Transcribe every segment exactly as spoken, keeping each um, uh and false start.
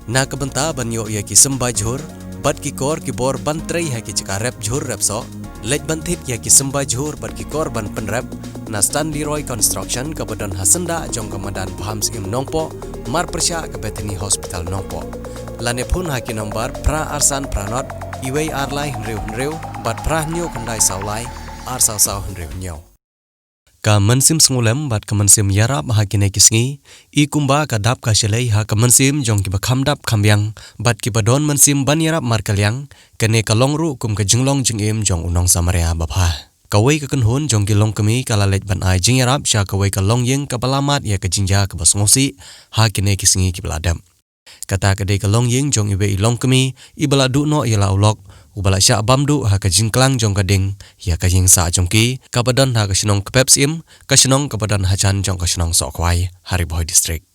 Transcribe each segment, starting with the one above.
Na ka bynta ban ïoh ïa ki symbai jhur bad ki kor ki bor ban trei ha ki jaka rep jhur rep soh, leit ban thied ïa ki symbai jhur bad ki kor ban pynrep na Stanley Roy Construction kaba don ha syndah jong ka madan Bham Syiem Nongpoh, mar pyrshah ka Bethany Hospital Nongpoh. Lane phone ha ki nombar phra ar san phra nod, iwei ar lai hynriew hynriew bad phra hynñiew khyndai saw lai, ar saw saw hynriew hynñiew. Ka mynsiem sngewlem bad ka mynsiem ïarap ha kine ki sngi i kumba ka dap ka shlei ha ka mynsiem jong kiba kham dap kham biang bad kiba don mynsiem ban ïarap markylliang. Kane ka long ruh kum ka jinglong jingim jong u nongsamaria babha. Kawei ka kynhun jong ki longkmie ka la leit ban ai jingïarap sha kawei ka longïing kaba la mad ïa ka jingjia kaba sngewsih ha kine ki sngi kiba la dep. Kata ka dei ka longïing jong iwei i longkmie iba la duh noh ïa la u lok, uba la shah bam duh ha ka jingklang jong ka ding ïa ka ïing sah jong ki kaba don ha ka shnong Kpep Syiem, ka shnong kaba don hajan jong ka shnong Sohkhwai, ha Ri Bhoi District.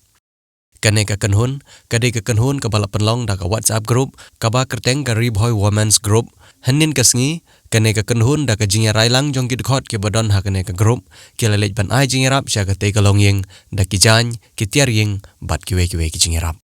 Kane ka kynhun ka dei ka kynhun kaba la pynlong da ka WhatsApp group kaba kyrteng ka Ri Bhoi Women's Group. Hynnin ka sngi, kane ka kynhun da ka jingïarailang jong ki dkhot kiba don ha kane ka group ki la leit ban ai jingïarap sha katei ka longïing da ki jaiñ, ki tiar ïing bad kiwei kiwei ki jingïarap.